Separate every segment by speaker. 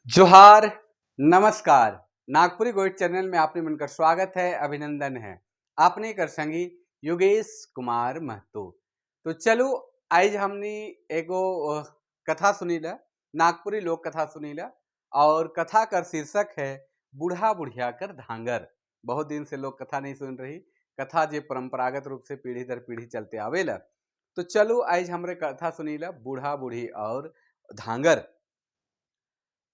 Speaker 1: जोहार, नमस्कार। नागपुरी गोइट चैनल में आपने मन का स्वागत है, अभिनंदन है। आपने कर संगी योगेश कुमार महतो। तो चलो आज हमने एगो कथा सुनीला, नागपुरी लोक कथा सुनीला और कथा कर शीर्षक है बूढ़ा बुढ़िया कर धांगर। बहुत दिन से लोग कथा नहीं सुन रही, कथा जे परंपरागत रूप से पीढ़ी दर पीढ़ी चलते आवेला। तो चलो आज हमरे कथा सुनीला बूढ़ा बूढ़ी और धांगर।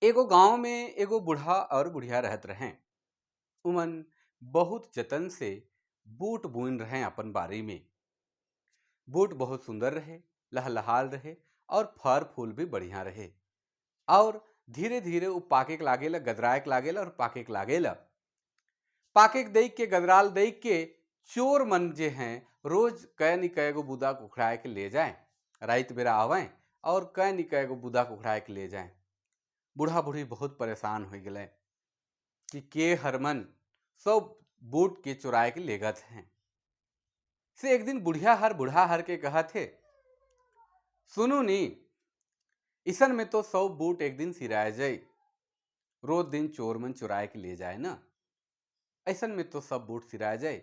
Speaker 1: एगो गांव में एगो बूढ़ा और बुढ़िया रहत रहे। उमन बहुत जतन से बूट बुन रहे अपन बारी में। बूट बहुत सुंदर रहे, लहलहाल रहे और फर फूल भी बढ़िया रहे। और धीरे धीरे उ पाके के लागेला, गदराए के लागेला और पाके के लागेला। पाके के देख के, गदराल देख के चोर मन जे हैं रोज कै नि कै गो बुदा उखड़ाए के ले जाए। रात बेरा आवें और कै नि कै गो बुदा उखड़ाए के ले जाए। बूढ़ा बूढ़ी बहुत परेशान हो गए कि के हरमन सब बूट के चुराए के लेगत हैं। से एक दिन बुढ़िया हर बूढ़ा हर के कहत है, सुनू नी, इसन में तो 100 बूट एक दिन सिराए जाए, रोज दिन चोर मन चुराए के ले जाए ना, ऐसन में तो सब बूट सिराए जाए।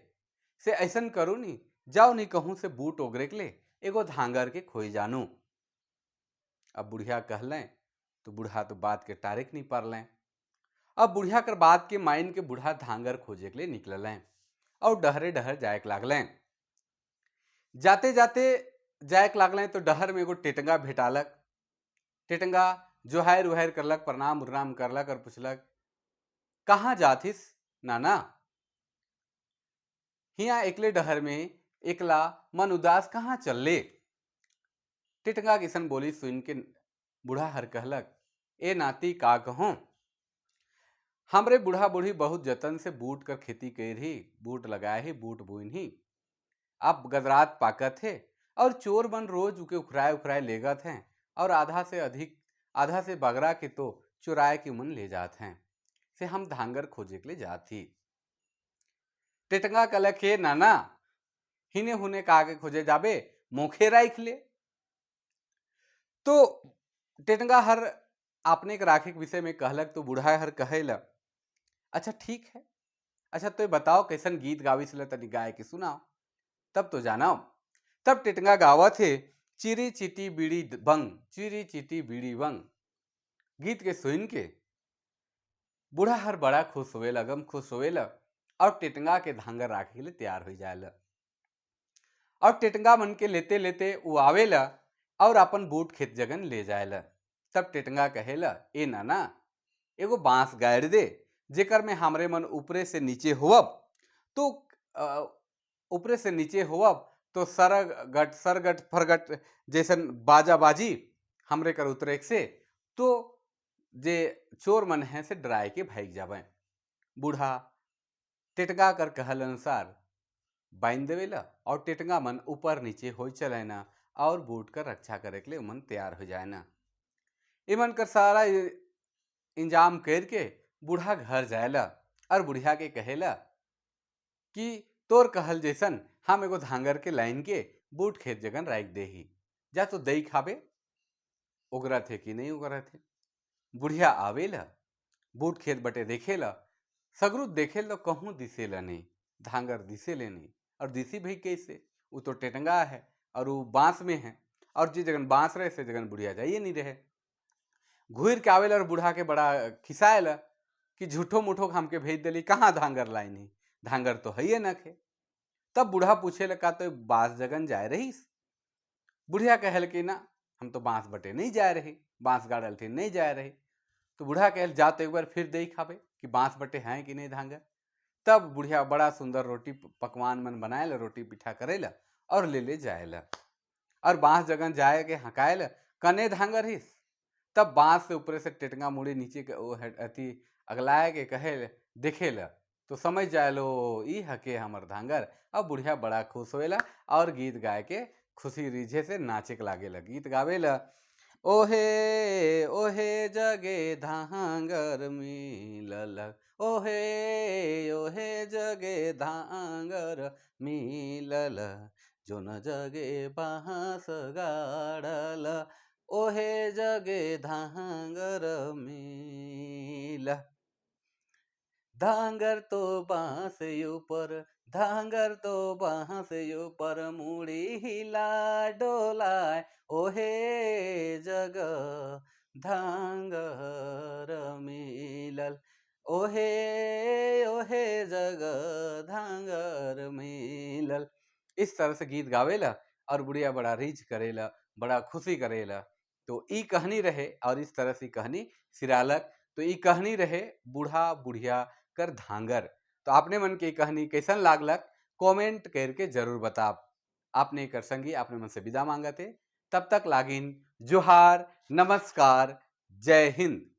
Speaker 1: से ऐसन करू नी, जाओ नी कहूँ से बूट ओगरे के ले एगो धांगर के खोई जानू। अब बुढ़िया कहलें तो बूढ़ा तो बात के टारेक नहीं पारलें। अब बुढ़िया कर बात के माइन के बूढ़ा धांगर खोजे के लिए निकललें और डहरे डहर जाए के लागलें। जाते जाते जाए के लागलें तो डहर में एगो टेटंगा भेटालक। टेटंगा जोहार उहार करलक, प्रणाम उरनाम करलक और पूछलक, कहाँ जाथिस नाना? हिया एकले डहर में एकला मन उदास कहाँ चलले? टेटंगा किसन बोली सुन के बूढ़ा हर कहलक, ए नाती का कहूँ, हमरे बूढ़ा बूढ़ी बहुत जतन से बूट कर खेती कर ही, बूट लगाए ही, बूट बुन ही, अब गदरात पाकत है और चोर मन रोज उके उखराए उखराए लेगत हैं और आधा से अधिक, आधा से बगरा के तो चुराए के मन ले जात हैं। से हम धांगर खोजे के लिए जात ही। टेटंगा कहलक, हे नाना, हिने हुने का के खोजे जाबे, मोखे राख ले। तो टेटंगा हर आपने के राखे के विषय में कहलक तो बूढ़ा हर कहेला, अच्छा ठीक है, अच्छा तो बताओ कैसन गीत गावी से तनी गाय के सुनाओ तब तो जानाओ। तब टेटंगा गावत है, चिरी चिटी बीड़ी बंग, चिरी चिटी बीड़ी बंग। गीत के सुन के बूढ़ा हर बड़ा खुश होवेला, गम खुश होवेला और टेटंगा के धांगर राखे के लिए तैयार हो जाएला। और टेटंगा मन के लेते लेते वो आवेला और अपन बूट खेत जगन ले जाएला। तब टेटंगा कहेला, ए नाना, एगो बांस गाड़ दे जेकर में हमरे मन ऊपरे से नीचे होवब तो ऊपरे से नीचे होवब तो सरगट सरगट फरगट जैसन बाजा बाजी हमरे कर उतरे से तो जे चोर मन है से डराए के भाग जावे। बूढ़ा टेटंगा कर कहल अनुसार बांध देवेला और टेटंगा मन ऊपर नीचे हो चले ना और बूट कर रक्षा करे के लिए मन तैयार हो जाए ना। इमन कर सारा इंजाम करके बूढ़ा घर जाएला और बुढ़िया के कहेला कि तोर कहल जैसन हम एगो धांगर के लाइन के बूट खेत जगन राख देही, जा तो दही खाबे, ओगरा थे कि नहीं ओगरा थे। बुढ़िया आवेला, बूट खेत बटे देखेला, सगरू देखेला कहूँ दिसेला नहीं, धांगर दिसेले नहीं। और दिसी भी कैसे, वो तो टेटंगा है और वो बांस में है और जिस जगन बांस रहे से जगन बुढ़िया जाइए नहीं रहे। घूर के आवेला और बूढ़ा के बड़ा खिसाएला कि झूठो मूठो हमके भेज दिली, कहाँ धांगर लाइन, धांगर तो है न खे। तब बूढ़ा पूछे लगा, तो बांस जगन जाए रहीस? बुढ़िया कहल कि ना, हम तो बांस बटे नहीं जाए रही, बांस गाड़ल थे नहीं जाए रही। तो बूढ़ा कहल, जा तो एक बार फिर दे खाबे कि बांस बटे हैं कि नहीं धांगर। तब बुढ़िया बड़ा सुंदर रोटी पकवान मन बनाएला, रोटी पिठा करेला और ले ले जाएला और बांस जगन जाए के हकाएला, कने धांगर हिस। तब बांस से ऊपर से टेटंगा मुड़ी नीचे के ओ अथी अगलाए के कहे देखेला तो समझ जाए लो ई हके हमर धांगर। अब बुढ़िया बड़ा खुश होएला और गीत गाए के खुशी रीझे से नाचे के लागेला, गीत गावेला, ओहे ओहे जगे धांगर मिलल, ओहे ओहे जगे धांगर मिलल, जो न जगे बांस गाड़ल। ओहे जगे धांगर मिल। धांगर तो बांस ऊपर, धांगर तो बांस ऊपर मुड़ी हिला डोलाय, ओहे जग धांगर मिलल, ओहे ओहे जग धांगर मिलल। इस तरह से गीत गावेला और बुढ़िया बड़ा रीझ करेला, बड़ा खुशी करेला। तो ई कहानी रहे और इस तरह से ई कहानी सिरालक। तो ई कहानी रहे बूढ़ा बुढ़िया कर धांगर। तो आपने मन के ई कहानी कैसन लागलक, कमेंट करके जरूर बताब। आपने कर संगी आपने मन से विदा मांगते, तब तक लागिन जोहार, नमस्कार, जय हिंद।